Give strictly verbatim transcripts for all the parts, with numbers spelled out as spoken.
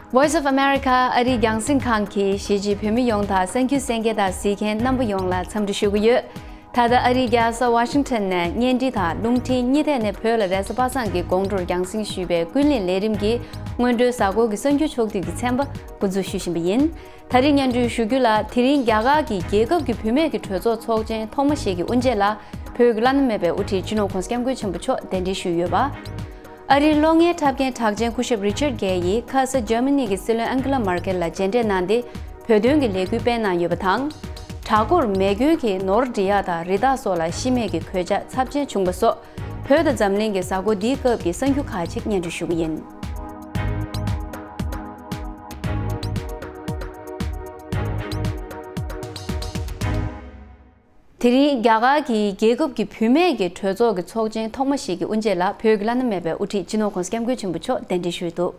Voice of America ཨ་རིའི་རྒྱང་སྲིང་ཁང་གིས་གཞིས་བྱེས་བོད་མི་ཡོངས་དང་གསར་འགྱུར་གསན་མཁན་དང་གཟིགས་མཁན་རྣམ་པ་ཡོངས་ལ་འཚམས་འདྲི་ཞུ་གི་ཡོད། ད་ལྟ་ཨ་རིའི་རྒྱལ་ས་ཝ་ཤིང་ཊོན་ནས་བརྙན་འཕྲིན་དང་རླུང་འཕྲིན་གཉིས་ཐད་ནས་བོད་ལ་རེས་གཟའ་པ་སངས་ཀྱི་དགོང་དྲོར་རྒྱང་སྲིང་ཞུས་པའི་ཀུན་གླེང་ལས་རིམ་གྱི་སྔོན་འགྲོའི་གཟའ་འཁོར་གྱི་གསར་འགྱུར་ཕྱོགས་བསྡུས་ཀྱི་ཚན་པ་འགོ་འཛུགས་ཞུ་བཞིན་པ་ཡིན། ད་རེས་སྙན་སྒྲོན་ཞུ་རྒྱུ་ལ། དེ་རིང་རྒྱ་གར་གྱི་རྒྱལ་ཁབ་ཀྱི་བུད་མེད་ཀྱི་གྲོས་ཚོགས་ཚོགས་ཆེན་ཐོག་མ་ཞིག་གི་དབུ་འབྱེད་ལ་བོད་ཀྱི་བླ་ན་མེད་པའི་དབུ་ཁྲིད་སྤྱི་ནོར་༧གོང་ས་༧སྐྱབས་མགོན་ཆེན་པོ་མཆོག་གདན་འདྲེན་ཞུས་ཡོད་པ། ཨ་རིའི་གློག་བརྙན་འཁྲབ་མཁན་གྲགས་ཅན་སྐུ་ཞབས་རི་ཆར་གྷེ་ཡིས་ཁ་ས་འཇར་མ་ནི་གི་སྲིད་བློན་ཨན་ཀི་ལ་མར་ཀེལ་ལ་མཇལ་འཕྲད་གནང་སྟེ་བོད་དོན་གྱི་ལས་འགུལ་སྤེལ་གནང་ཡོད་པ་དང་། གྲྭ་སྐོར་མེ་སྐྱོན་གྱིས་ནོར་འབྲི་ཡག་དང་རི་དྭགས་སོགས་ལ་ཤི་རྨས་ཀྱི་གོད་ཆག་ཚབས་ཆེན་བྱུང་བ་སོགས་བོད་དང་འཛམ་གླིང་གི་གཟའ་འཁོར་འདིའི་སྐབས་ཀྱི་གསར་འགྱུར་ཁག་ཅིག་སྙན་སྒྲོན་ཞུ་གི་ཡིན། དེ་རིང་རྒྱ་གར་གྱི་རྒྱལ་ཁབ་ཀྱི་བུད་མེད་ཀྱི་གྲོས་ཚོགས་ཀྱི་ཚོགས་ཆེན་ཐོག་མ་ཞིག་གི་དབུ་འབྱེད་ལ་བོད་ཀྱི་བླ་ན་མེད་པའི་དབུ་ཁྲིད་སྤྱི་ནོར་༧གོང་ས་༧སྐྱབས་མགོན་ཆེན་པོ་མཆོག་གདན་འདྲེན་ཞུས་འདུག་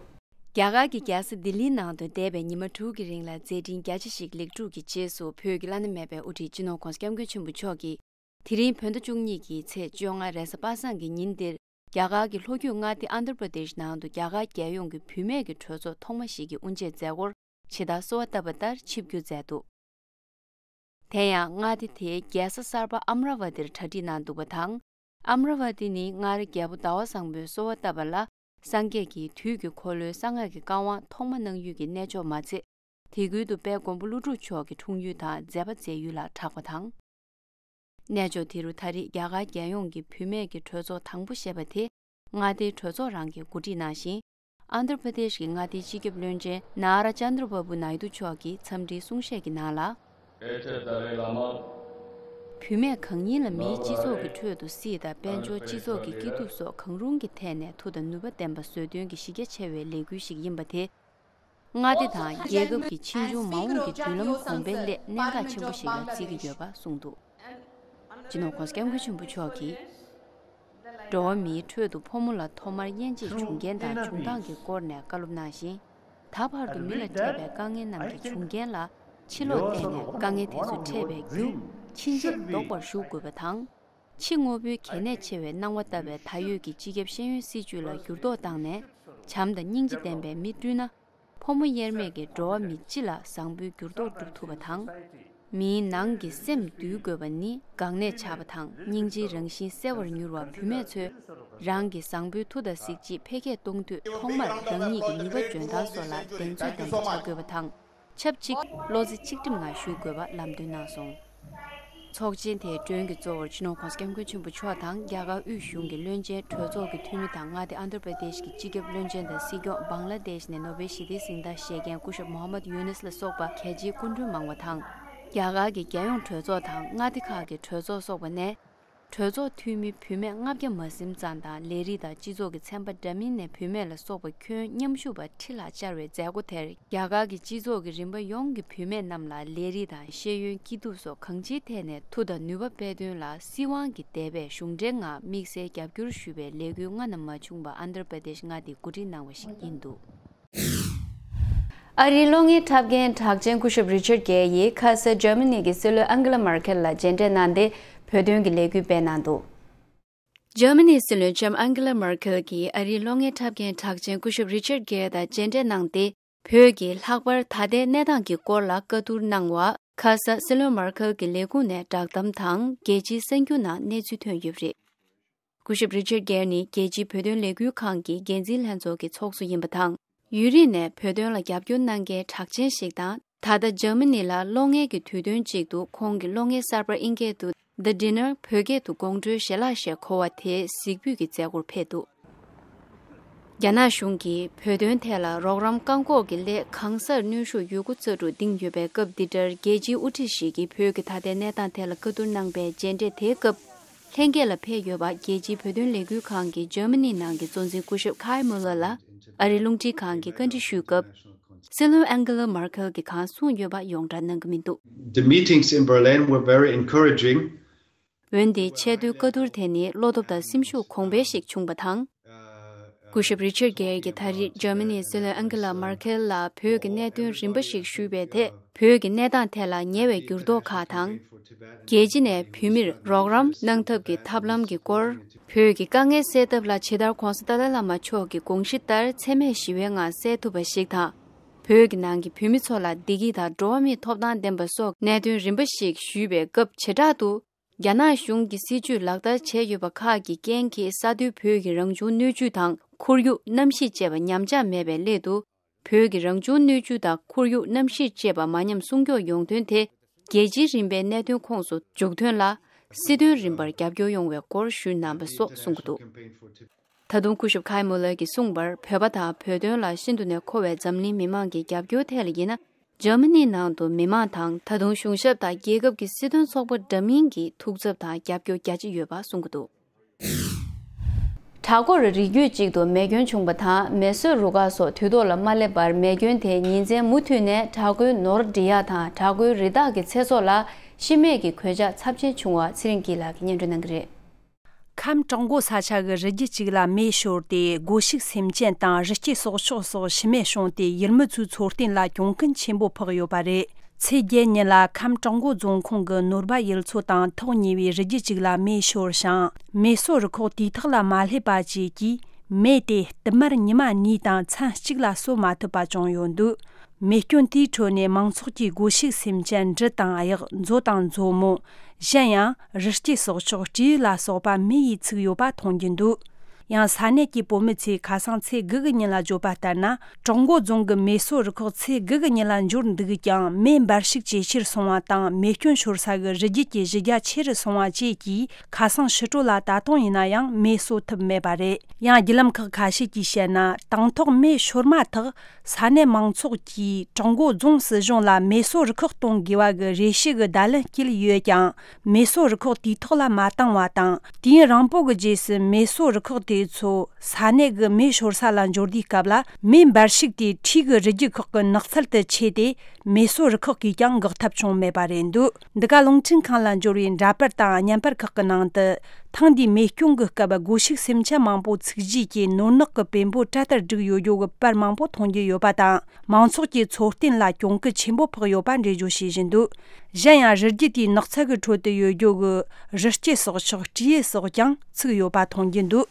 རྒྱ་གར་གྱི་རྒྱལ་ས་ལྡི་ལིའི་ནང་དུ་འདས་པའི་ཉི་མ་དྲུག་གི་རིང་ལ་མཛད་འཕྲིན་རྒྱ་ཆེ་ཞིག་ལེགས་གྲུབ་ཀྱི་རྗེས་སུ་བོད་ཀྱི་བླ་ན་མེད་པའི་དབུ་ཁྲིད་སྤྱི་ནོར་༧གོང་ས་༧སྐྱབས་མགོན་ཆེན་པོ་མཆོག་གིས། དེ་རིང་བོད་ཟླ་བཅུ་གཉིས་ཀྱི་ཚེས་བཅོ་ལྔ་རེས་གཟའ་པ་སངས་ཀྱི་ཉིན་འདིར། རྒྱ་གར་གྱི་ལྷོ་རྒྱུད་མངའ་སྡེ་ཨན་དྷྲ་པྲ་དེཤ་ནང་དུ་རྒྱ་གར་རྒྱལ་ཡོངས་ཀྱི་བུད་མེད་ཀྱི་གྲོས་ཚོགས་ཐོག་མ་ཞིག་གི་དབུ་འབྱེད་མཛད་སྒོར་ཇི་ལྟར་གསོལ་བ་བཏབ་པ་ལྟར་ཆིབས་བསྒྱུར་མཛད་འདུག་དེ་ཡང་མངའ་སྡེ་དེའི་རྒྱལ་ས་གསར་པ་ཨམ་ར་ཝ་ཏིར་གྲ་སྒྲིག་གནང་འདུག་པ་དང་། ཨམ་ར་ཝ་ཏི་ནི་སྔར་རྒྱལ་པོ་ཟླ་བ་བཟང་པོས་གསོལ་བ་བཏབ་པ་ལ། སངས་རྒྱས་ཀྱིས་དུས་ཀྱི་འཁོར་ལོའི་གསང་སྔགས་ཀྱི་བཀའ་དབང་ཐོག་མ་གནང་ཡུལ་གྱི་གནས་མཆོག་མ་ཚད། དེ་ཁུལ་དུ་དཔལ་མགོན་པོ་ཀླུ་སྒྲུབ་མཆོག་གི་འཁྲུངས་ཡུལ་དང་མཛད་པ་མཛད་ཡུལ་ལ་གྲགས་པ་དང་། གནས་མཆོག་དེ་རུ་ད་རེས་རྒྱ་གར་རྒྱལ་ཡོངས་ཀྱི་བུད་མེད་ཀྱི་གྲོས་ཚོགས་དང་པོ་ཞེས་པ་དེ་མངའ་སྡེའི་གྲོས་ཚོགས་རང་གིས་གོ་སྒྲིག་གནང་ཞིང་། ཨན་དྷྲ་པྲ་དེཤ་གི་མངའ་སྡེའི་སྤྱི་ཁྱབ་བློན་ཆེན་ནཱ་ར་ཅན་དྲ་བྷ་བྷུ་ནཱི་དུ་མཆོག་གིས་འཚམས་འདྲིའི་གསུང་བཤད་ཀྱི་ནང་ལ། བུད་མེད་གང་ཡིན་ལ་མིའི་སྤྱི་ཚོགས་ཀྱི་ཁྲོད་དུ་སྲིད་དང་དཔལ་འབྱོར་སྤྱི་ཚོགས་ཀྱི་སྐྱིད་སྡུག་སོགས་གང་རུང་གི་ཐད་ནས་མཐུ་དང་ནུས་པ་ལྡན་པ་བཟོ་འདོད་ཀྱི་གཞི་རྒྱ་ཆེ་བའི་ལས་འགུལ་ཞིག་ཡིན་པ་དེ། མངའ་སྡེ་དང་རྒྱལ་ཁབ་ཀྱི་ཕྱིས་འབྱུང་མ་འོངས་ཀྱི་མདུན་ལམ་གོང་འཕེལ་སླད་གནད་འགག་ཆེན་པོ་ཞིག་ལ་བརྩི་གི་ཡོད་པ་གསུངས་འདུག་སྤྱི་ནོར་༧གོང་ས་༧སྐྱབས་མགོན་ཆེན་པོ་མཆོག་གིས། འགྲོ་བ་མིའི་ཁྲོད་དུ་ཕོ་མོ་ལ་ཐོག་མར་དབྱེ་འབྱེད་བྱུང་རྐྱེན་དང་བྱུང་སྟངས་ཀྱི་སྐོར་ནས་བཀའ་སློབ་གནང་ཞིང་། ད་བར་དུ་མི་ལ་འཕྲད་པའི་དཀའ་ངལ་རྣམས་ཀྱི་བྱུང་རྐྱེན་ལ་ཕྱི་ལོགས་བལྟས་ནས་དཀའ་ངལ་དེ་ཚོ་འཕྲད་པའི་རྒྱུ་ཕྱིན་ཆད་ལྡོག་པར་ཞུགས་དགོས་པ་དང་། ཕྱི་དངོས་པོའི་གལ་གནད་ཆེ་བའི་སྣང་བ་ལྟ་བའི་ད་ཡོད་ཀྱི་སྤྱི་ཁྱབ་ཤེས་ཡོན་སྲིད་བྱུས་ལ་འགྱུར་ལྡོག་བཏང་ནས་བྱམས་དང་སྙིང་རྗེ་ལྡན་པའི་མི་བསྐྲུན་ན། ཕོ་མོ་དབྱེར་མེད་ཀྱི་འགྲོ་བ་མི་སྤྱི་ལ་བཟང་པོའི་འགྱུར་ལྡོག་སྒྲུབ་ཐུབ་པ་དང་། མིའི་ནང་གི་སེམས་འདུལ་དགོས་པ་ནི་འགག་གནད་ཆགས་པ་དང་སྙིང་རྗེའི་རང་བཞིན་གསལ་བར་མྱུར་བ་བུད་མེད་ཚོས་རང་གི་བཟང་པོའི་མཐུ་དང་གཟི་བརྗིད་འཕེལ་རྒྱས་གཏོང་དུས་ཐོག་མར་རང་ཉིད་ཀྱི་ནུས་པ་འཇོན་ཐང་སོགས་ལ་གདེང་ཚོད་ལྡན་པ་བྱ་དགོས་པ་དང་། ཆབས་ཅིག་བློ་རྩེ་གཅིག་སྒྲིམ་ངང་བཞུགས་དགོས་པ་ལམ་སྟོན་གནང་སོང་། ཚོགས་ཆེན་དེའི་མགྲོན་གྱི་གཙོ་བོར་སྤྱི་ནོར་༧གོང་ས་༧སྐྱབས་མགོན་ཆེན་པོ་མཆོག་དང་རྒྱ་གར་དབུས་གཞུང་གི་བློན་ཆེན་གྲོས་ཚོགས་ཀྱི་འཐུས་མི་དང་མངའ་སྡེ་ཨན་དྷྲ་པྲ་དེཤ་གི་སྤྱི་ཁྱབ་བློན་ཆེན་དང་སྲིད་སྐྱོང་། བང་ལ་དེཤ་ནས་ནོ་བེལ་ཞི་བདེའི་གཟེངས་རྟགས་བཞེས་མཁན་སྐུ་ཞབས་མོ་ཧམ་མད་ཡུ་ནུས་ལ་སོགས་པ་རྒྱལ་སྤྱིའི་སྐུ་མགྲོན་མང་བ་དང་། རྒྱ་གར་གྱི་རྒྱལ་ཡོངས་གྲོས་ཚོགས་དང་མངའ་སྡེ་ཁག་གི་གྲོས་ཚོགས་སོགས་པ་ནས། གྲོས་ཚོགས་འཐུས་མི་བུད་མེད་ལྔ་བརྒྱ་མ་ཟིན་ཙམ་དང་ལས་རིགས་དང་སྤྱི་ཚོགས་ཀྱི་ཚན་པ་འདྲ་མིན་ནས་བུད་མེད་ལ་སོགས་པ་ཁྱོན་མཉམ་ཞུགས་པ་ཁྲི་ལ་བཅར་བའི་མཛད་སྒོ་དེར་རྒྱ་གར་གྱི་སྤྱི་ཚོགས་ཀྱི་རིམ་པ་ཡོངས་ཀྱི་བུད་མེད་རྣམས་ལ་ལས་རིགས་དང་ཤེས་ཡོན་སྐྱིད་སྡུག་སོགས་གང་ཅིའི་ཐད་ནས་མཐུ་དང་ནུས་པ་སྤེལ་དོན་ལ་སྲིད་དབང་གི་འདས་པས་གཞུང་འབྲེལ་ངང་དམིགས་བསལ་རྒྱབ་སྐྱོར་ཞུ་བའི་ལས་འགུལ་སྔ་ན་མ་བྱུང་བ་ཨན་དྷྲ་པྲ་དེཤ་མངའ་སྡེས་གོ་སྒྲིག་གནང་བ་ཞིག་ཡིན་འདུག་ཨ་རིའི་གློག་བརྙན་འཁྲབ་མཁན་གྲགས་ཅན་སྐུ་ཞབས་རི་ཆར་གྷེ་ཡིས་ཁ་ས་འཇར་མ་ནི་གི་སྲིད་བློན་ཨན་གྷི་ལ་མར་ཁེལ་ལ་མཇལ་འཕྲད་གནང་སྟེ་བོད་དོན་གྱི་ལས་འགུལ་སྤེལ་གནང་འདུག་འཇར་མ་ནིའི་སྲིད་བློན་ལྕམ་ཨན་གྷི་ལ་མར་ཁེལ་གྱིས་ཨ་རིའི་གློག་བརྙན་འཁྲབ་མཁན་གྲགས་ཅན་སྐུ་ཞབས་རི་ཆར་གྷེ་དང་མཇལ་འཕྲད་གནང་སྟེ། བོད་ཀྱི་ལྷག་པར་ད་ལྟའི་གནས་སྟངས་ཀྱི་སྐོར་ལ་བཀའ་བསྡུར་གནང་བ། ཁ་ས་སྲིད་བློན་མར་ཁེལ་གྱི་ལས་ཁུངས་ནས་བསྒྲགས་གཏམ་དང་རྒྱལ་སྤྱིའི་གསར་འགྱུར་ནང་གནས་ཚུལ་ཐོན་ཡོད་པ་རེད། སྐུ་ཞབས་རི་ཆར་གྷེ་ནི་རྒྱལ་སྤྱིའི་བོད་དོན་ལས་འགུལ་ཁང་གི་འགན་འཛིན་ལྷན་ཚོགས་ཀྱི་ཚོགས་གཙོ་ཡིན་པ་དང་། ཡུན་རིང་ནས་བོད་དོན་ལ་རྒྱབ་སྐྱོར་གནང་མཁན་གྲགས་ཅན་ཞིག་དང་། ད་ལྟ་འཇར་མ་ནི་ལ་གློག་བརྙན་གྱི་དུས་སྟོན་གཅིག་ཏུ་ཁོང་གི་གློག་བརྙན་གསར་པ་ཨིན་སྐད་དུ། The Dinner བོད་སྐད་དུ་དགོང་དྲོའི་ཞལ་ལག་ཞེས་གོ་བ་དེ་གཟིགས་འབུལ་གྱི་མཛད་སྒོར་ཕེབས་འདུག་རྒྱ་ནག་གཞུང་གིས་བོད་དོན་ཐད་ལ་རོགས་རམ་བཀག་འགོག་གི་སླད་གང་སར་གནོན་ཤུགས་ཡོད་རྒུ་རྩལ་སྤྲུགས་བཏིང་ཡོད་པའི་སྐབས་འདི་ལྟར་རྒྱལ་སྤྱིའི་དབུ་ཁྲིད་ཞིག་གིས་བོད་ཀྱི་ད་ལྟའི་གནས་སྟངས་ཐད་ལ་བཀའ་བསྡུར་གནང་པའི་མཇལ་འཕྲད་དེའི་སྐབས། ལྷན་རྒྱས་ལ་ཕེབས་ཡོད་པ་རྒྱལ་སྤྱིའི་བོད་དོན་ལས་འགུལ་ཁང་གི་འཇར་མ་ནི་ནང་གི་གཙོ་འཛིན་སྐུ་ཞབས་ཁའི་མུ་ལར་ལ་ཨ་རིའི་རླུང་འཕྲིན་ཁང་གིས་བཀའ་འདྲི་ཞུས་སྐབས། སྲིད་བློན་ཨན་གྷི་ལ་མར་ཁེལ་གྱིས་གང་གསུངས་ཡོད་པ་ཡོངས་བསྒྲགས་གནང་གི་མི་འདུག The meetings in Berlin were very encouraging. འོན་ཏེ་ཆེས་མཐོའི་བཀའ་བསྡུར་དེ་ནི་བློ་སྟོབས་དང་སེམས་ཤུགས་གོང་འཕེལ་ཞིག་བྱུང་བ་དང་། སྐུ་ཞབས་རི་ཆར་གྷེ་ཡིས་ད་རེས་འཇར་མ་ནིའི་སྲིད་བློན་ཨན་གྷི་ལ་མར་ཁེལ་ལ་བོད་ཀྱི་གནད་དོན་རིམ་པ་ཞིག་ཞུས་པའི་ཐད། བོད་ཀྱི་གནས་སྟངས་ཐད་ལ་ཉེ་བའི་འགྱུར་ལྡོག་ཁག་དང་། རྒྱལ་སྤྱི་ནས་བོད་མིར་རོགས་རམ་གནང་ཐབས་ཀྱི་ཐབས་ལམ་གྱི་སྐོར། བོད་ཀྱི་དཀའ་ངལ་སེལ་ཐབས་ལ་ཇི་ལྟར་༧གོང་ས་ཏཱ་ལའི་བླ་མ་མཆོག་གི་དགོངས་གཞི་ལྟར་འཚེ་མེད་ཞི་བའི་ངང་སེལ་ཐུབ་པ་ཞིག་དང་། བོད་ཀྱི་ནང་གི་བོད་མི་ཚོ་ལ་བདེ་སྐྱིད་དང་འགྲོ་བ་མིའི་ཐོབ་ཐང་ལྡན་པ་སོགས་གནད་དོན་རིམ་པ་ཞིག་ཞུས་པའི་སྐབས། བྱེ་བྲག་ཏུ་རྒྱ་ནག་གཞུང་གི་སྲིད་བྱུས་ལག་བསྟར་བྱས་ཡོད་པ་ཁག་གི་རྐྱེན་གྱིས། ས་མཐོའི་བོད་ཀྱི་རང་བྱུང་སྣོད་བཅུད་དང་ཁོར་ཡུག་གནམ་གཤིས་བཅས་པ་ཉམས་ཆག་མེད་པའི་སླད་དུ། བོད་ཀྱི་རང་བྱུང་སྣོད་བཅུད་དང་ཁོར་ཡུག་གནམ་གཤིས་བཅས་པ་མ་ཉམས་སྲུང་སྐྱོང་ཡོང་དོན་དེ། རྒྱལ་སྤྱིའི་རིམ་པའི་གནད་དོན་ཁོངས་སུ་འཇུག་དོན་ལ། སྲིད་དོན་རིམ་པར་རྒྱབ་སྐྱོར་ཡོང་བའི་སྐོར་ཞུས་གནང་བ་སོགས་གསུངས་ཀྱི་འདུག། ད་དུང་སྐུ་ཞབས་ཁའི་མུ་ལར་གྱིས་གསུངས་པར། བོད་པ་དང་བོད་དོན་ལ་ཤིན་ཏུ་ནས་མཁོ་བའི་འཛམ་གླིང་མི་མང་གི་རྒྱབ་སྐྱོར་ཐད་ལ་ཡིན་ན། འཇར་མ་ནི་ནང་དུ་མི་མང་དང་། ད་དུང་གཞུང་ཞབས་དང་རྒྱལ་ཁབ་ཀྱི་སྲིད་དོན་ཚོགས་པ་འདྲ་མིན་གྱི་ཐུགས་འཚབ་དང་རྒྱབ་སྐྱོར་རྒྱ་ཆེ་ཡོད་པ་གསུངས་ཀྱི་འདུག། བྲག་མགོར་རི་རྒྱུད་ཅིག་ཏུ་མེ་སྐྱོན་བྱུང་བ་དང་། མེ་གསོད་རུ་ཁག་སོགས་དུས་ཐོག་ལ་མ་སླེབས་པར། མེ་སྐྱོན་དེས་ཉིན་མཚན་མུ་མཐུད་ནས་བྲག་མགོའི་ནོར་འབྲི་ཡག་དང་། བྲག་མགོའི་རི་དྭགས་ཀྱི་ཚེ་སྲོག་ལ་ཤི་རྨས་ཀྱི་གོད་ཆག་ཚབས་ཆེན་བྱུང་བ་ཚེ་རིང་སྐྱིད་ལགས་ཀྱིས་སྙན་སྒྲོན་གནང་གི་རེད། ཁམས་བྲག་མགོ་ས་ཆ་གི་རི་རྒྱུད་ཅིག་ལ་མེ་ཤོར་ཏེ། སྒོ་ཕྱུགས་སེམས་ཅན་དང་རི་སྐྱེས་སྲོག་ཆགས་སོགས་ཤི་རྨས་བྱུང་སྟེ། ཡུལ་མི་ཚོའི་འཚོ་རྟེན་ལ་གྱོང་གུན་ཆེན་པོ་ཕོག་ཡོད་པ་རེད། ཚེས་བརྒྱད་ཉིན་ལ་ཁམས་བྲག་མགོ་རྫོང་ཁོངས་ཀྱི་ནོར་སྦ་ཡུལ་ཚོ་དང་ཐག་ཉེ་བའི་རི་རྒྱུད་ཅིག་ལ་མེ་ཤོར་ཞིང་། མེ་གསོད་རུ་ཁག་དུས་ཐོག་ལ་མ་སླེབས་པ་བཅས་ཀྱིས། མེ་དེ་བསྟུད་མར་ཉི་མ་གཉིས་དང་མཚན་གཅིག་ལ་གསོད་མ་ཐུབ་པ་བྱུང་ཡོད་འདུག། མེ་སྐྱོན་དེའི་ཁྲོད་ནས་མང་ཚོགས་ཀྱི་སྒོ་ཕྱུགས་སེམས་ཅན་འབྲི་དང་གཡག། མཛོ་དང་མཛོ་མོ། གཞན་ཡང་རི་སྐྱེས་སྲོག་ཆགས་སྤྲེའུ་ལ་སོགས་པ་མེ་ཡིས་ཚིག་ཡོད་པ་མཐོང་རྒྱུ་འདུག། ཡང་ས་གནས་ཀྱི་བོད་མི་ཚོས་ཁ་སང་ཚེས་དགུ་གི་ཉིན་ལ་བརྗོད་པ་ལྟར་ན། བྲག་མགོ་རྫོང་གི་མེ་གསོད་རུ་ཁག་ཚེས་དགུ་གི་ཉིན་ལ་འབྱོར་འདུག་ཀྱང་། མེ་འབར་ཤུགས་ཇེ་ཆེར་སོང་བ་དང་། མེ་སྐྱོན་ཤོར་ས་གི་རི་རྒྱུད་ཀྱི་གཞི་རྒྱ་ཆེ་རུ་སོང་བ་བཅས་ཀྱིས། ཁ་སང་ཕྱི་དྲོ་ལ་ད་དུང་ཡིན་ན་ཡང་མེ་གསོད་ཐུབ་མེད་པ་རེད། ཡང་བརྒྱུད་ལམ་ཁག་ཁ་ཤས་ཀྱིས་བཤད་ན། དང་ཐོག་མེ་ཤོར་མ་ཐག་ས་གནས་མང་ཚོགས་ཀྱིས་བྲག་མགོ་རྫོང་སྲིད་གཞུང་ལ་མེ་གསོད་རུ་ཁག་གཏོང་དགོས་པ་གི་རེ་ཞུ་གི་བརྡ་ལན་བསྐྱལ་ཡོད་ཀྱང་། མེ་གསོད་རུ་ཁག་དུས་ཐོག་ལ་མ་བཏང་བ་དང་། དུས་ཡུན་རིང་པོ་གི་རྗེས་སུ་མེ་གསོད་རུ་ཁག་དེ་ཚོ་ས་གནས་ཀྱི་མེ་ཤོར་ས་ལ་འབྱོར་དུས་སྐབས་ལ། མེ་འབར་ཤུགས་དེས་འཁྲིས་ཀྱི་རི་རྒྱུད་ཁག་གི་ནགས་ཚལ་དུ་ཆས་ཏེ། མེ་གསོད་རུ་ཁག་གིས་ཀྱང་འགག་ཐབས་བྱུང་མེད་པ་རེད་འདུག། འདི་ག་རླུང་འཕྲིན་ཁང་ལ་འབྱོར་བའི་འདྲ་པར་དང་བརྙན་པར་ཁག་གི་ནང་དུ། ཐེངས་འདིའི་མེ་སྐྱོན་གྱི་སྐབས་སྒོ་ཕྱུགས་སེམས་ཅན་མང་པོ་ཚིག་བརྗེས་ཀྱིས་ནོར་ནག་གི་བེམ་པོ་གྲལ་ལྟར་བསྒྲིགས་ཡོད་རྒྱུ་གི་པར་མང་པོ་མཐོང་རྒྱུ་ཡོད་པ་དང་། མང་ཚོགས་ཀྱི་འཚོ་རྟེན་ལ་གྱོང་གུན་ཆེན་པོ་ཕོག་ཡོད་པ་འགྲེལ་བརྗོད་བྱེད་བཞིན་འདུག། གཞན་ཡང་རི་རྒྱུད་དེའི་ནགས་ཚལ་གྱི་ཁྲོད་དུ་ཡོད་རྒྱུ་གི་རི་སྐྱེས་སྲོག་ཆགས་སྤྲེའུ་སོགས་ཀྱང་ཚིག་ཡོད་པ་མཐོང་རྒྱུ་འདུག།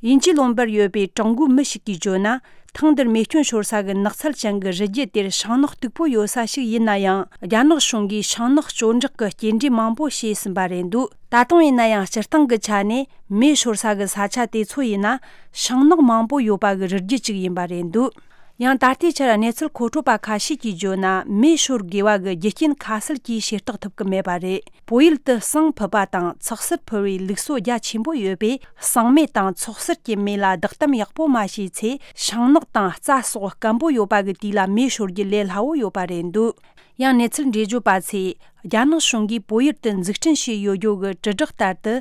དབྱིན་ཇིའི་ལུང་པར་ཡོད་པའི་བྲག་མགོའི་མི་ཞིག་གིས་བརྗོད་ན། ཐེངས་འདིར་མེ་སྐྱོན་ཤོར་ས་གི་ནགས་ཚལ་ཅན་གྱི་རི་རྒྱུད་དེར་ཤིང་ནགས་སྟུག་པོ་ཡོད་ས་ཞིག་ཡིན་ན་ཡང་། རྒྱ་ནག་གཞུང་གིས་ཤིང་ནགས་གཅོད་འབྲེག་གི་སྐྱེལ་འདྲེན་མང་པོ་བྱས་ཟིན་པ་རེད་འདུག། ད་དུང་ཡིན་ན་ཡང་སྤྱིར་བཏང་གི་ཆ་ནས་མེ་ཤོར་ས་གི་ས་ཆ་དེ་ཚོ་ཡིན་ན། ཤིང་ནགས་མང་པོ་ཡོད་པ་གི་རི་རྒྱུད་ཅིག་ཡིན་པ་རེད་འདུག། ཡང་ད་ལྟའི་ཆར་གནས་ཚུལ་མཁོ་སྤྲོད་པ་ཁ་ཤས་ཀྱིས་བརྗོད་ན། མེ་ཤོར་དགོས་པ་གི་རྒྱུ་རྐྱེན་ཁ་གསལ་གྱིས་ཤེས་རྟོགས་ཐུབ་ཀྱི་མེད་པ་རེད། བོད་ཡུལ་དུ་ཟངས་ཕུད་པ་དང་ཚགས་སེར་ཕུལ་བའི་ལུགས་སྲོལ་རྒྱ་ཆེན་པོ་ཡོད་པས། ཟངས་མེ་དང་ཚོགས་གསེར་གྱི་མེ་ལ་བདག་དམ་ཡག་པོ་མ་བྱས་ཚེ། ཤིང་ནགས་དང་རྩྭ་སོགས་སྐམ་པོ་ཡོད་པ་གི་དུས་ལ་མེ་ཤོར་རྒྱུ་ལས་སླ་བོ་ཡོད་པ་རེད་འདུག། ཡང་གནས་ཚུལ་འགྲེལ་བརྗོད་པ་ཚོས། རྒྱ་ནག་གཞུང་གིས་བོད་ཡུལ་དུ་འཛུགས་སྐྲུན་བྱས་ཡོད་རྒྱུ་གི་དྲིལ་བསྒྲགས་ལྟར་དུ།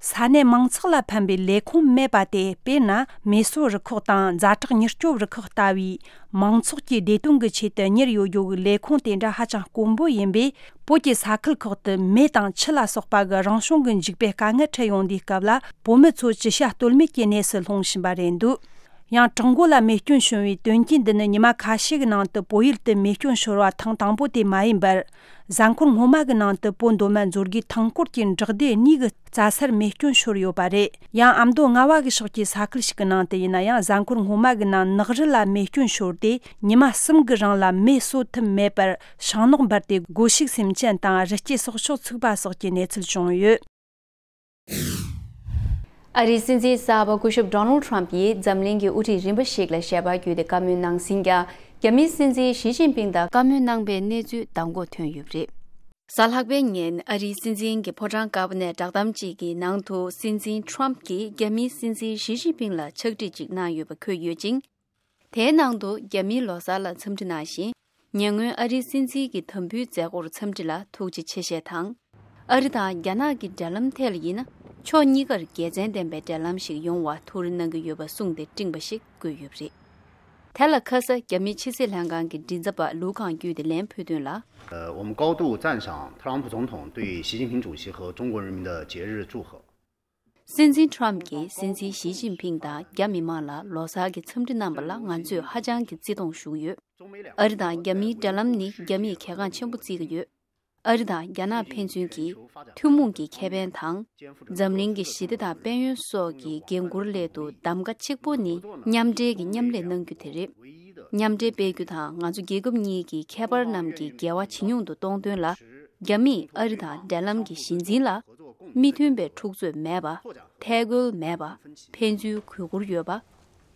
ས་གནས་མང་ཚོགས་ལ་ཕན་པའི་ལས་ཁུངས་མེད་པ་སྟེ། དཔེར་ན། མེ་གསོད་རུ་ཁག་དང་ཛ་དྲག་མྱུར་སྐྱོབ་རུ་ཁག་ལྟ་བུའི་མང་ཚོགས་ཀྱི་བདེ་དོན་གྱི་ཆེད་དུ་གཉེར་ཡོད་རྒྱུ་གི་ལས་ཁུངས་དེ་འདྲ་ཧ་ཅང་དཀོན་པོ་ཡིན་པས། བོད་ཀྱི་ས་ཁུལ་ཁག་ཏུ་མེ་དང་ཆུ་ལ་སོགས་པ་གི་རང་བྱུང་གི་འཇིགས་པའི་དཀའ་ངལ་འཕྲད་ཡོང་དུས་སྐབས་ལ། བོད་མི་ཚོ་ཅི་བྱ་གཏོལ་མེད་ཀྱི་གནས་སུ་ལྷུང་བཞིན་པ་རེད་འདུག། ཡང་བྲག་མགོ་ལ་མེ་སྐྱོན་བྱུང་བའི་དོན་རྐྱེན་འདི་ནི་ཉི་མ་ཁ་ཤས་ཀྱི་ནང་དུ་བོད་ཡུལ་དུ་མེ་སྐྱོན་ཤོར་བ་ཐེངས་དང་པོ་དེ་མ་ཡིན་པར། གཟའ་འཁོར་སྔོན་མ་གི་ནང་དུ་བོད་མདོ་སྨད་མཛོད་དགེ་ཐང་སྐོར་གྱི་བྲག་སྡེ་གཉིས་ཀྱི་རྩྭ་སར་མེ་སྐྱོན་ཤོར་ཡོད་པ་རེད། ཡང་ཨ་མདོ་རྔ་བ་གི་ཕྱོགས་ཀྱི་ས་ཁུལ་ཞིག་གི་ནང་དུ་ཡིན་ན་ཡང་། གཟའ་འཁོར་སྔོན་མ་གི་ནང་ནགས་རི་ལ་མེ་སྐྱོན་ཤོར་ཏེ། ཉི་མ་གསུམ་གྱི་རིང་ལ་མེ་གསོད་ཐུབ་མེད་པར། ཤིང་ནགས་འབར་ཏེ་སྒོ་ཕྱུགས་སེམས་ཅན་དང་རི་སྐྱེས་སྲོག་ཆགས་ཚུགས་པ་སོགས་ཀྱི་གནས་ཚུལ་བྱུང་ཡོད། ཨ་རིའི་སྲིད་འཛིན་གསར་པ་སྐུ་ཞབས་Donald Trump ཡིས་འཛམ་གླིང་གི་དབུ་ཁྲིད་རིམ་པ་ཞིག་ལ་ཞལ་པར་བརྒྱུད་དེ་བཀའ་མོལ་གནང་ཟིན་ཀྱང་། རྒྱ་མིའི་སྲིད་འཛིན་ཞི་ཅིན་ཕིང་དང་བཀའ་མོལ་གནང་པའི་གནས་ཚུལ་མདང་དགོང་ཐོན་ཡོད་པ་རེད། གཟའ་ལྷག་པའི་ཉིན་ཨ་རིའི་སྲིད་འཛིན་གྱི་ཕོ་བྲང་དཀར་པོ་ནས་བསྒྲགས་གཏམ་གཅིག་གི་ནང་དུ། སྲིད་འཛིན་Trump གྱིས་རྒྱ་མིའི་སྲིད་འཛིན་ཞི་ཅིན་ཕིང་ལ་ཕྱག་བྲིས་གཅིག་གནང་ཡོད་པ་འཁོད་ཡོད་ཅིང་། དེའི་ནང་དུ་རྒྱ་མིའི་ལོ་གསར་ལ་འཚམས་འདྲི་གནང་ཞིང་། ཉེ་སྔོན་ཨ་རིའི་སྲིད་འཛིན་གྱི་དམ་འབུལ་མཛད་སྒོར་འཚམས་འདྲི་ལ་ཐུགས་རྗེ་ཆེ་ཞེས་དང་། ཨ་རི་དང་རྒྱ་ནག་གི་འབྲེལ་ལམ་ཐད་ལ་ཡིན་ན། ཕྱོགས་གཉིས་ཀར་དགེ་མཚན་ལྡན་པའི་འབྲེལ་ལམ་ཞིག་ཡོང་བར་ཐུགས་རེ་གནང་གི་ཡོད་པ་གསུངས་ཏེ་སྤྲིངས་པ་ཞིག་བཀོད་ཡོད་པ་རེད། དེ་ལ་ཁ་ས་རྒྱ་མིའི་ཕྱི་སྲིད་ལྷན་ཁང་གི་མགྲིན་ཚབ་པ་ལུའུ་ཁང་ཀུའུ་དེ་ལན་ཕུལ་དོན་ལ། 呃，我们高度赞赏特朗普总统对习近平主席和中国人民的节日祝贺。 སྲིད་འཛིན་Trump གྱིས་སྲིད་འཛིན་ཞི་ཅིན་ཕིང་དང་རྒྱ་མི་མང་ལ་ལོ་གསར་གྱི་འཚམས་འདྲི་གནང་པ་ལ་ང་ཚོས་ཧ་ཅང་གི་བརྩི་མཐོང་ཞུ་གི་ཡོད། ཨ་རི་དང་རྒྱ་མིའི་འབྲེལ་ལམ་ནི་རྒྱ་མིས་གལ་འགངས་ཆེན་པོ་བརྩི་གི་ཡོད། ཨ་རི་དང་རྒྱ་ནག་ཕན་ཚུན་གྱི་ཐུན་མོང་གི་ཁེ་ཕན་དང་། འཛམ་གླིང་གི་ཞི་བདེ་དང་དཔལ་ཡོན་སོགས་ཀྱི་འགན་འཁུར་སླད་དུ་གདམ་ག་གཅིག་པོ་ནི་མཉམ་འབྲེལ་གྱི་མཉམ་ལས་གནང་རྒྱུ་དེ་རེད། མཉམ་འབྲེལ་སྤེལ་རྒྱུ་དང་། ང་ཚོ་རྒྱལ་ཁབ་གཉིས་ཀྱི་ཁྱད་པར་རྣམས་ཀྱི་འགལ་བ་ཇེ་ཉུང་དུ་གཏོང་དོན་ལ། རྒྱ་མིས་ཨ་རི་དང་འབྲེལ་ལམ་གྱི་གཞི་འཛིན་ལ་མི་མཐུན་པའི་འཁྲུག་རྩོད་མེད་པ། ཐལ་རྒོལ་མེད་པ། ཕན་ཚུན་གུས་བཀུར་ཡོད་པ།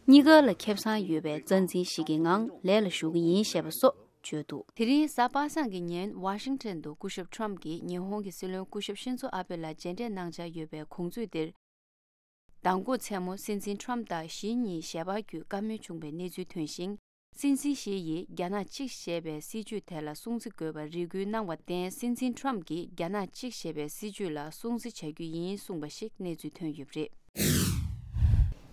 གཉིས་ཀ་ལ་ཁེ་བཟང་ཡོད་པའི་རྩ་འཛིན་ཞིག་གི་ངང་ལས་ལ་ཞུགས་ཀྱི་ཡིན་ཞེས་པ་སོགས་བརྗོད་འདུག། དེ་རིང་གཟའ་པ་སངས་ཀྱི་ཉིན་ཝ་ཤིང་ཊོན་དུ་སྐུ་ཞབས་ཁྲོམ་གྱིས་ཉི་ཧོང་གི་སྲིད་བློན་སྐུ་ཞབས་ཤིན་ཛོ་ཨ་བྷེ་ལ་མཇལ་འཕྲད་གནང་འཆར་ཡོད་པའི་དགོངས་ཚུལ་དེར། མདང་དགོང་མཚན་མོ་སྲིད་འཛིན་ཁྲོམ་དང་ཞི་གཉིས་ཞལ་པར་བརྒྱུད་བཀའ་མོལ་བྱུང་བའི་གནས་ཚུལ་ཐོན་ཞིང་། སྲིད་འཛིན་ཞི་ཡིས་རྒྱ་ནག་གཅིག་ཞེས་པའི་སྲིད་ཇུས་དེ་ལ་སྲུང་བརྩི་དགོས་པར་རེ་སྐུལ་གནང་བར་བརྟེན། སྲིད་འཛིན་ཁྲོམ་གྱིས་རྒྱ་ནག་གཅིག་ཞེས་པའི་སྲིད་ཇུས་ལ་སྲུང་བརྩི་བྱ་རྒྱུ་ཡིན་གསུངས་པ་ཞིག་གནས་ཚུལ་ཐོན་ཡོད་པ་རེད།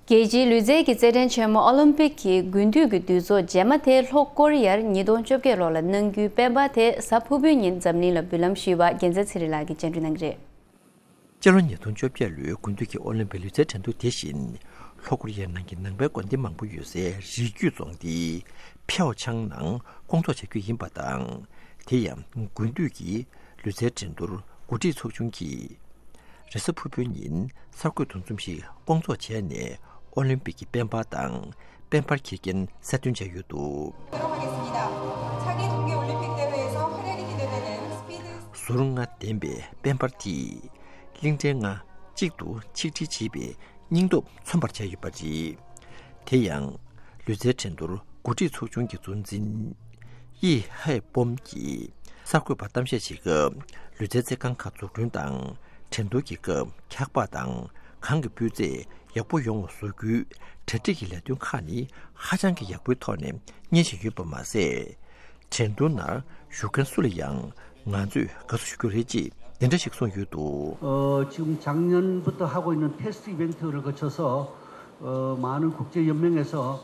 རྒྱལ་སྤྱིའི་ལུས་རྩལ་གྱི་རྩེད་འགྲན་ཆེན་མོ་ཨོ་ལིམ་པིག་གི་དགུན་དུས་ཀྱི་འདུ་ཚོགས་རྗེས་མ་དེ་ལྷོ་ཀོ་རི་ཡར་ཉིས་སྟོང་བཅོ་བརྒྱད་ལོ་ལ་གནང་རྒྱུའི་སྤེན་པ་དེ་གཟའ་ཕུར་བུའི་ཉིན་འཛམ་གླིང་ལ་འབུལ་ལམ་ཞུས་པ་རྒྱལ་མཚན་ཚེ་རིང་ལགས་ཀྱིས་སྙན་སྒྲོན་གནང་གི་རེད། སྤྱི་ལོ་ཉིས་སྟོང་བཅོ་བརྒྱད་ལོའི་དགུན་དུས་ཀྱི་ཨོ་ལིམ་པིག་ལུས་རྩལ་འགྲན་བསྡུར་དེ་བཞིན་ལྷོ་ཀོ་རི་ཡའི་ནང་གི་ནང་པའི་དགོན་སྡེ་མང་པོ་ཡོད་སའི་རི་རྒྱུད་རྫོང་སྡེའི་ཕེའོ་ཆང་ནང་སྐོང་ཚོགས་བྱ་རྒྱུ་ཡིན་པ་དང་། དེ་ཡང་དགུན་དུས་ཀྱི་ལུས་རྩལ་འགྲན་བསྡུར་འགོ་ཁྲིད་ཚོགས་ཆུང་གིས་རེས་གཟའ་ཕུར་བུའི་ཉིན་གསར་འགོད་འདུ་འཛོམས་ཤིག་སྐོང་ཚོགས་བྱས་ནས་ཨོ་ལིམ་པིག་གི་སྤེན་པ་དང་སྤེན་པར་འཁྱེར་མཁན་གསལ་སྟོན་བྱས་ཡོད་འདུག། 하겠습니다. 차기 동계 올림픽 대회에서 활약이 기대되는 speed ཟུར་ལྔ་ལྡན་པའི་སྤེན་པར་དེས་གླིང་ཕྲན་ལྔ་གཅིག་ཏུ་ཆིག་སྒྲིལ་བྱེད་པའི་སྙིང་སྟོབས་མཚོན་པར་བྱས་ཡོད་པ་རེད། དེ་ཡང་ལུས་རྩལ་འགྲན་བསྡུར་འགོ་ཁྲིད་ཚོགས་ཆུང་གི་གཙོ་འཛིན་དབྱི་ཧའེ་པོམ་གྱིས་གསར་འགོད་པར་གཏམ་བཤད་བྱེད་སྐབས། ལུས་རྩལ་རྩེད་ཁང་ཁག་འཛུགས་སྐྲུན་དང་འགྲན་བསྡུར་གྱི་སྐབས་འཁྱགས་པ་དང་གངས་ཀྱི་སྤུས་ཚད་ཡག་པོ་ཡོང་བ་བཟོ་རྒྱུའི་གྲ་སྒྲིག་གི་ལས་དོན་ཁག་ནི་ཧ་ཅང་གི་ཡག་པོའི་ཐོག་ནས་གཉེར་བཞིན་ཡོད་པ་མ་ཟད། འགྲན་བསྡུར་ནང་ཞུགས་མཁན་སུ་ལ་ཡང་ང་ཚོས་དགའ་བསུ་ཞུ་རྒྱུ་རེད་ཅེས་འདི་འདྲ་ཞིག་གསུངས་ཡོད་འདུག། 어, 지금 작년부터 하고 있는 테스트 이벤트를 거쳐서 어, 많은 국제 연맹에서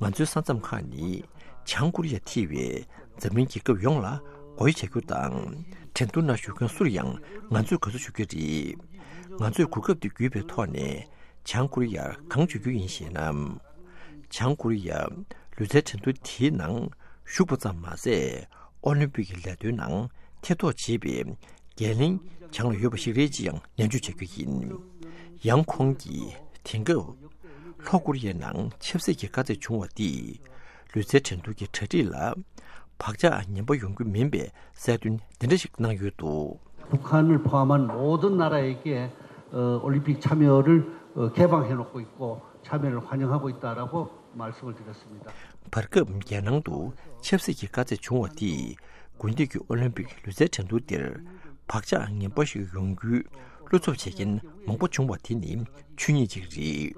ང་ཚོའི་ས་མཚམས་ཁག་ནི་བྱང་ཀོ་རི་ཡ་ཐེ་བའི་འཛམ་གླིང་རྒྱལ་ཁབ་ཡོངས་ལ་སྒོ་དབྱེ་བྱ་རྒྱུ་དང་། འགྲན་བསྡུར་ནང་ཞུགས་མཁན་སུར་ཡང་ང་ཚོས་དགའ་བསུ་ཞུ་རྒྱུ་རེད། ང་ཚོས་གོ་སྐབས་དེ་བརྒྱུད་པའི་ཐོག་ནས་བྱང་ཀོ་རི་ཡར་གང་བྱེད་རྒྱུ་ཡིན་ཞེ་ན། བྱང་ཀོ་རི་ཡ་ལུས་རྩལ་འགྲན་བསྡུར་དེའི་ནང་ཞུགས་པ་ཙམ་མ་ཟད། ཨོ་ལིམ་པིག་གི་ལས་དོན་ནང་ཐེ་གཏོགས་བྱེད་པའི་འགན་ལེན་བྱང་ལ་ཡོད་པ་ཞིག་རེད་ཅེས་ཡང་ནན་བརྗོད་བྱ་རྒྱུ་ཡིན། ཡང་ཁོང་གིས་དེང་སྐབས་ལྷོ་ཀོ་རི་ཡའི་ནང་ཆབ་སྲིད་ཀྱི་དཀའ་ཚེགས་བྱུང་བ་འདིས་ལུས་རྩལ་འགྲན་བསྡུར་གྱི་གྲ་སྒྲིག་ལ་བག་ཆགས་ངན་པ་ཡོང་རྒྱུ་མིན་པའི་གསལ་སྟོན་འདི་འདྲ་ཞིག་གནང་ཡོད་འདུག། 북한을 포함한 모든 나라에게 어, 올림픽 참여를 어, 개방해 놓고 있고 참여를 환영하고 있다라고 말씀을 드렸습니다. བར་སྐབས་རྒྱལ་ནང་དུ་ཆབ་སྲིད་ཀྱི་དཀའ་ཚེགས་བྱུང་བ་དེས་དགུན་དུས་ཀྱི་ཨོ་ལིམ་པིག་ལུས་རྩལ་འགྲན་བསྡུར་དེར་བག་ཆགས་ངན་པ་ཞིག་ཡོང་རྒྱུའི་བློ་འཚབ་བྱེད་མཁན་མང་པོ་བྱུང་བ་དེ་ནི་ཆོས་ཉིད་ཅིག་རེད།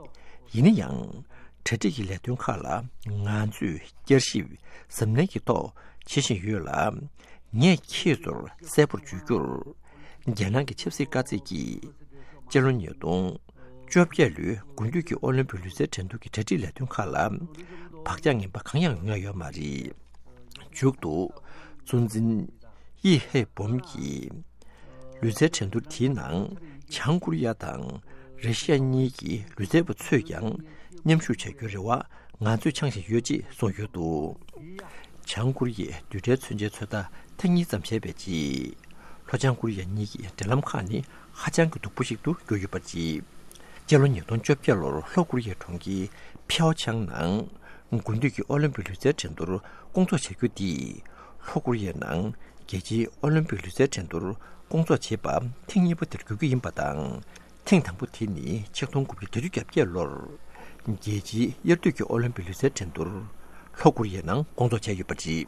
ཡིན་ན་ཡང་། གྲ་སྒྲིག་གི་ལས་དོན་ཁག་ལ་ང་ཚོས་བསྐྱར་ཞིབ་གཟབ་ནན་གྱི་ཐོག་བྱེད་བཞིན་ཡོད་ལ། ངས་ཁྱེད་ཚོར་གསལ་པོར་བརྗོད་རྒྱུར། རྒྱལ་ནང་གི་ཆབ་སྲིད་དཀའ་ཚེགས་ཀྱིས་སྤྱི་ལོ་ཉིས་སྟོང་བཅོ་བརྒྱད་ལོའི་དགུན་དུས་ཀྱི་ཨོ་ལིམ་པིག་ལུས་རྩལ་འགྲན་བསྡུར་གྱི་གྲ་སྒྲིག་ལས་དོན་ཁག་ལ་བག་ཆགས་ངན་པ་གང་ཡང་ཡོང་ཡ་ཡོད་མ་རེད། མཇུག་ཏུ་གཙོ་འཛིན་དབྱི་ཧེ་སྦོམ་གྱིས། ལུས་རྩལ་འགྲན་བསྡུར་དེའི་ནང་བྱང་ཀོ་རི་ཡ་དང་ར་ཤི་ཡ་གཉིས་ཀྱི་ལུས་རྩལ་པ་ཚོས་ཀྱང་མཉམ་ཞུགས་བྱ་རྒྱུའི་རེ་བ་ང་ཚོས་འཆང་བཞིན་ཡོད་ཅེས་གསུངས་ཡོད་འདུག། བྱང་ཀོ་རི་ཡས་རྡུལ་ཕྲན་མཚོན་ཆའི་ཚོད་ལྟ་ཐེངས་གཉིས་ཙམ་བྱས་པའི་རྗེས། ལྷོ་བྱང་ཀོ་རི་ཡ་གཉིས་ཀྱི་འབྲེལ་ལམ་ཁག་ནི་ཧ་ཅང་གི་སྡུག་པོ་ཞིག་ཏུ་གྱུར་ཡོད་པ་རེད། སྤྱི་ལོ་ཉིས་སྟོང་བཅོ་བརྒྱད་ལོར་ལྷོ་ཀོ་རི་ཡའི་གྲོང་ཁྱེར་ཕེའོ་ཆང་ནང་དགུན་དུས་ཀྱི་ཨོ་ལིམ་པིག་ལུས་རྩལ་འགྲན་བསྡུར་སྐོང་ཚོགས་བྱ་རྒྱུ་འདིས། ལྷོ་ཀོ་རི་ཡའི་ནང་རྒྱལ་སྤྱིའི་ཨོ་ལིམ་པིག་ལུས་རྩལ་འགྲན་བསྡུར་སྐོང་ཚོགས་བྱེད་པ་ཐེངས་གཉིས་པ་དེར་གྱུར་རྒྱུ་ཡིན་པ་དང་། ཐེངས་དང་པོ་དེ་ནི་ཆིག་སྟོང་དགུ་བརྒྱ་བརྒྱད་ཅུ་གྱ་བརྒྱད་ལོར་རྒྱལ་སྤྱིའི་དབྱར་དུས་ཀྱི་ཨོ་ལིམ་པིག་ལུས་རྩལ་འགྲན་བསྡུར་ལྷོ་ཀོ་རི་ཡའི་ནང་སྐོང་ཚོགས་བྱས་ཡོད་པ་རེད།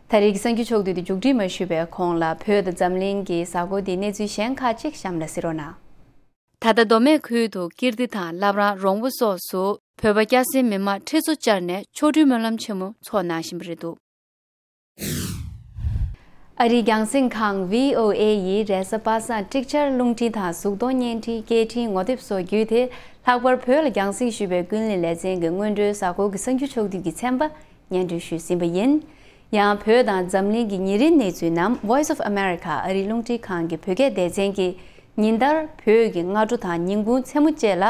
ད་རེས་ཀྱི་གསར་འགྱུར་ཕྱོགས་བསྡུས་དེ་མཇུག་སྒྲིལ་མ་ཞུས་པའི་གོང་ལ། བོད་དང་འཛམ་གླིང་གི་གཟའ་འཁོར་འདིའི་གནས་ཚུལ་གཞན་ཁག་ཅིག་གཤམ་ལ་གཟིགས་རོགས་གནང་། ད་ལྟ་མདོ་སྨད་ཁུལ་དུ་ཀིརྟི་དང་བླ་བྲང་རོང་བོ་སོགས་སུ་བོད་པ་སྐྱ་སེར་མི་མང་ཁྲི་ཚོ་བཅར་ནས་ཆོ་འཕྲུལ་སྨོན་ལམ་ཆེན་མོ་འཚོགས་གནང་བཞིན་པ་རེད་འདུག། ཨ་རིའི་རྒྱང་སྲིང་ཁང་བྷི་ཨོ་ཨེ་ཡིས་རེས་གཟའ་པ་སངས་ཀྲིག་ཆར་རླུང་འཕྲིན་དང་གཟུགས་མཐོང་བརྙན་འཕྲིན་སྐད་འཕྲིན་ངོ་དེབ་སོགས་བརྒྱུད་དེ། ལྷག་པར་བོད་ལ་རྒྱང་སྲིང་ཞུས་པའི་ཀུན་གླེང་ལེ་ཚན་གྱི་སྔོན་འགྲོའི་གཟའ་འཁོར་གྱི་གསར་འགྱུར་ཕྱོགས་བསྡུས་ཀྱི་ཚན་པ་སྙན་སྒྲོན་ཞུས་ཟིན་པ་ཡིན། ཡང་བོད་དང་འཛམ་གླིང་གི་ཉིན་རེའི་གནས་ཚུལ་རྣམས་Voice of America ཨ་རིའི་རླུང་འཕྲིན་ཁང་གི་བོད་སྐད་སྡེ་ཚན་གྱིས་ཉིན་ལྟར་བོད་ཀྱི་སྔ་དྲོ་དང་ཉིན་གུང་མཚན་མོ་བཅས་ལ་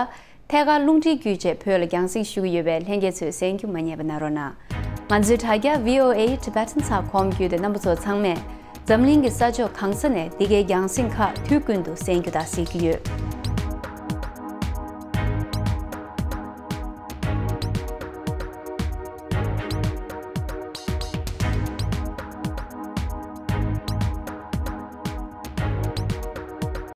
ཐད་ཀར་རླུང་འཕྲིན་བརྒྱུད་བཅས་བོད་ལ་རྒྱང་སྲིང་ཞུ་གི་ཡོད་པས། ལྷན་རྒྱས་ཚོས་གསན་རྒྱུ་མ་བསྙེལ་བ་གནང་རོགས་གནང་། ང་ཚོའི་དྲ་རྒྱ་V O A Tibetan ཚགས་ཁོམ་བརྒྱུད་དེ་རྣམ་པ་ཚོ་ཚང་མས་འཛམ་གླིང་གི་ས་ཕྱོགས་གང་ས་ནས་འདི་གའི་རྒྱང་སྲིང་ཁག་དུས་ཀུན་ཏུ་གསན་རྒྱུ་དང་གཟིགས་རྒྱུ་ཡོད།